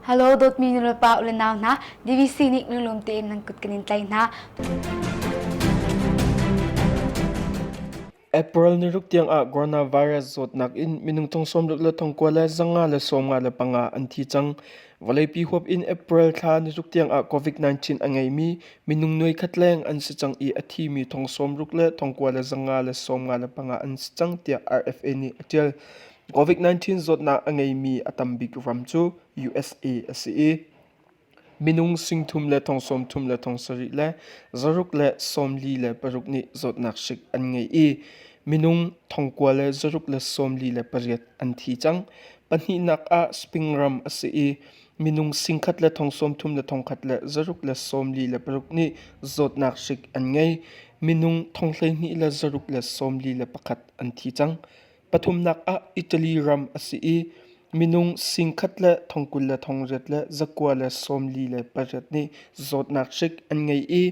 Hello dawtmi nulepa u le nau hna, DVC nih lunglawm tein nan kut kan in tlaih hna. April ni ruk tiangah coronavirus zawtnak in minung thong sawmruk le thong kua le zanga le sawmnga le panga an thi cang. Vawleipi huap in April thla ni ruk tiangah COVID-19 a ngeimi minung nuai khat leng an si cang i a thimi thong sawmruk le thong kua le zanga le sawmnga le panga an si cang tiah RFA nih a ṭial. COVID-19 zawtnak a ngeimi a tam bik ram cu USA a si i Minung singthum le thong sawmthum le thong sarih le zaruk le sawmli le paruk nih zawtnak hrik an ngei i minung thongkua le zaruk le sawmli le pariat an thi cang. Pahnihnak ah Spring ram a si i minung singkhat le thong sawmthum le thongkhat le zaruk le sawmli le paruk nih zawtnak hrik an ngei. Minung thong 12 le zaruk le sawmli le pakhat an thi cang. Pathumnak ah Italy ram a si i minung singkhat le thongkul le thongriat le zakua le sawmli le pariat nih zawtnak hrik an ngei i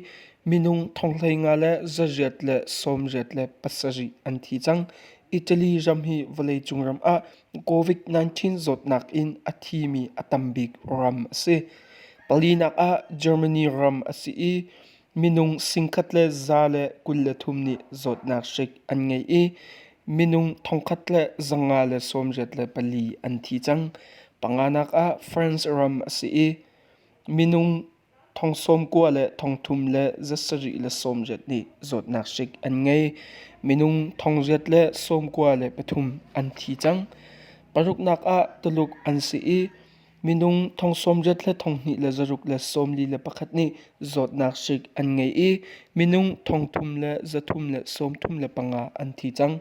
minung thonghleinga le zariat le sawmriat le pasarih an thi cang. Italy ram hi vawleicung ram ah COVID-19 zawtnak in a thimi a tam bik ram a si. Palinak ah Germany ram a si i Minung singkhat le za le 23 nih zawtnak hrik an ngei i minung thongkhat le zanga le sawmriat le pali an thi cang. Panganak ah France ram a si i minung thong sawmkua le thongthum le zasarih le sawmriat nih zawtnak hrik an ngei. Minung thongriat le sawmkua le pathum an thi cang. Paruknak ah Tuluk an si i Minung thong sawmriat le thong hnih le zaruk le sawmli le pakhat nih zawtnak hrik an ngei i minung thong thum le zathum le sawmthum le panga an thi cang.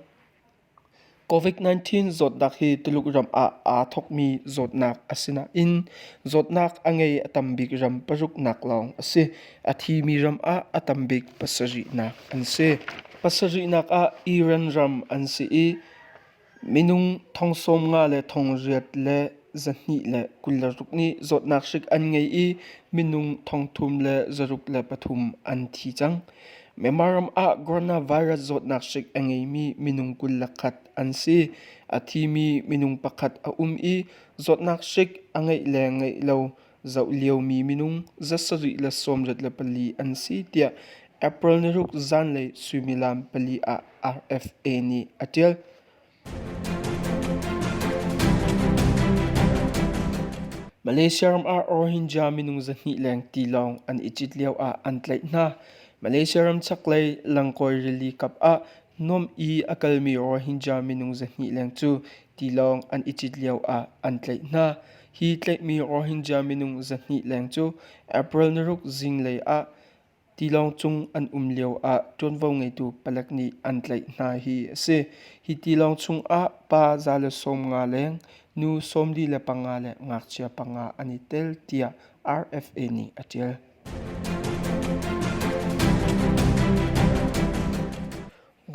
COVID-19 zawtnak hi Tuluk ram ah aa thawkmi zawtnak a si nain zawtnak a ngei a tam bik ram paruknak lawng a si. A thimi ram ah a tam bik pasarihnak an si. Pasarihnak ah Iran ram an si i Minung thong sawmnga le thong riat le 200 le 26 nih zawtnak hrik an ngei i minung thong thum le zaruk le pathum an thi cang. Myanmar ram ah coronavirus zawtnak hrik a ngeimi minung 21 an si. A thimi minung pakhat a um i zawtnak hrik a ngeih le ngeih lo zoh liomi minung 7 le 84 an si tiah April ni ruk zanlei suimilam pali ah RFA nih a ṭial. Malaysia ram ah Rohingya minung 200 leng tilawng an i cit lio ah an tlaih hna. Malaysia ram chaklei Langkawi rili kap ah nuam i a kalmi Rohingya minung 200 leng cu tilawng an i cit lio ah an tlaih hna. Hi tlaihmi Rohingya minung 200 leng cu April ni ruk zinglei ah tilawng cung an um lio ah ṭuanvo ngeitu palek nih an tlaih hna hi a si. Hi tilawng chung ah pa 150 leng, nu 45 le ngakchia panga an i tel tiah RFA nih a ṭial.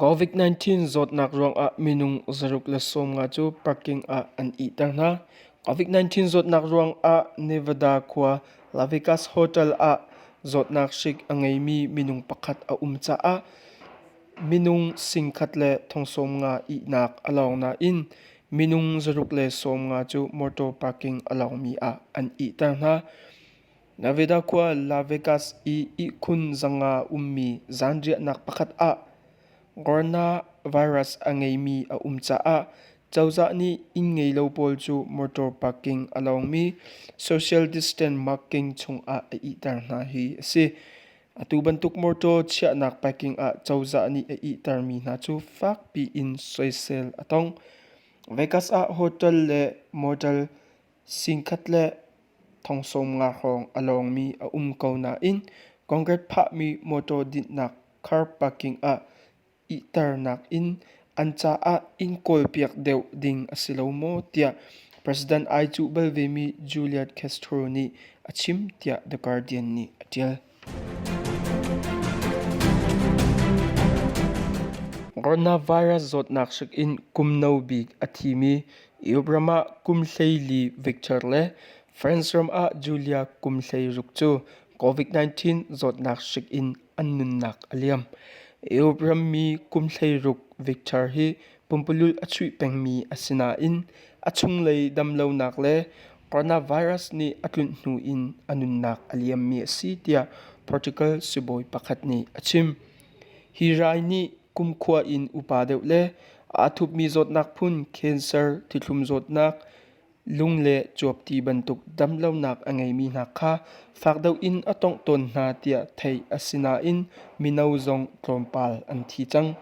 COVID-19 zawtnak ruangah minung 190 cu parking ah an ihter hna. COVID-19 zawtnak ruangah Nevada khua La Vegas Hotel ah zawtnak hrik a ngeimi minung pakhat a um caah minung singkhat le thong sawmnga ihnak a lawng nain minung 190 cu motor parking a lawngmi ah an ihter hna. Nevada khua La Vegas i ihkhun zanga ummi zanriahnak pakhat ah coronavirus a ngeimi a um caah cozah nih inn ngeilo pawl cu motor parking a lawngmi social distance marking chungah a ihter hna hi a si. Atu bantuk motor chiahnak parking ah cozah nih a ihtermi hna cu fakpi in soisel a tong. Vegas ah hotel le motel Singkhat le thong sawmnga hrawng a lawngmi a um ko nain concrete phahmi mawṭaw dinhnak car parking ah ihternak in an caah inn kawlpiak deuh ding a si lo maw tiah President ai cuh bal vemi Julian Castro nih a chim tiah The Guardian nih a ṭial. Coronavirus zawtnak hrik in kum no bik a thimi Europe ram ah kum 14 Victor le France ram ah Julia kum 16 cu COVID-19 zawtnak hrik in an nunnak a liam. Europe rammi kum 16 Victor hi pumpululh a chuih pengmi a si nain a chunglei damlonak le Coronavirus nih a tlunh hnu in a nunnak a liammi a si tiah Portugal sibawi pakhat nih a chim. Hi rai nih kumkhua in upa deuh le aa thupmi zawtnak phun cancer, thithlum zawtnak, lung le cuap ti bantuk damlonak a ngeimi hna kha fak deuh in a tongh tawn hna tiah theih a si nain mino zong tlawmpal an thi cang.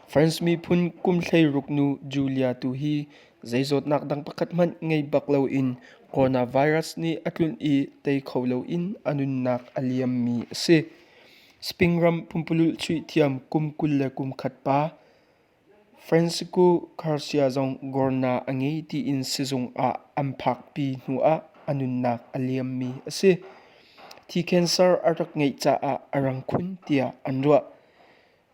France miphun kum 16 nu Julia tu hi zei zawtnak dang pakhat hmanh ngei bak loin coronavirus nih a tlunh i tei kho loin a nunnak a liammi a si. Spain ram pumpululh chuih thiam kum 21 pa Francisco Garcia zong Gorna a ngei tiin sizung ah an phakpi hnuah a nunnak a liammi a si. Thi cancer a rak ngeih caah a rang khun tiah an ruah.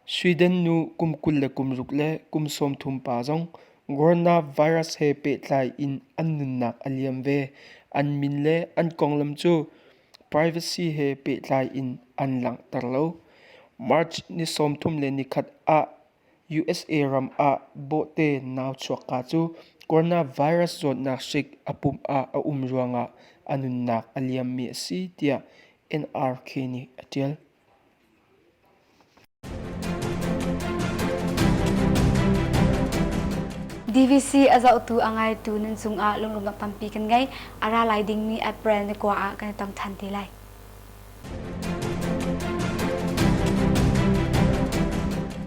Sweden nu kum 26 le kum 30 pa zong Gorna virus he pehtlai in an nunnak a liam ve. An min le an konglam cu privacy he pehtlai in an langhter lo. March ni 31 ah USA ram ah bawhte nau chuakka cu coronavirus zawtnak hrik a pum ah a um ruangah a nunnak a liammi a si tiah NRK nih a ṭial. DVC a zohtu a ngaitu nan cungah lunglawmhnak tampi kan ngei. A ra lai dingmi April ni kua ah kan i tong ṭhan te lai.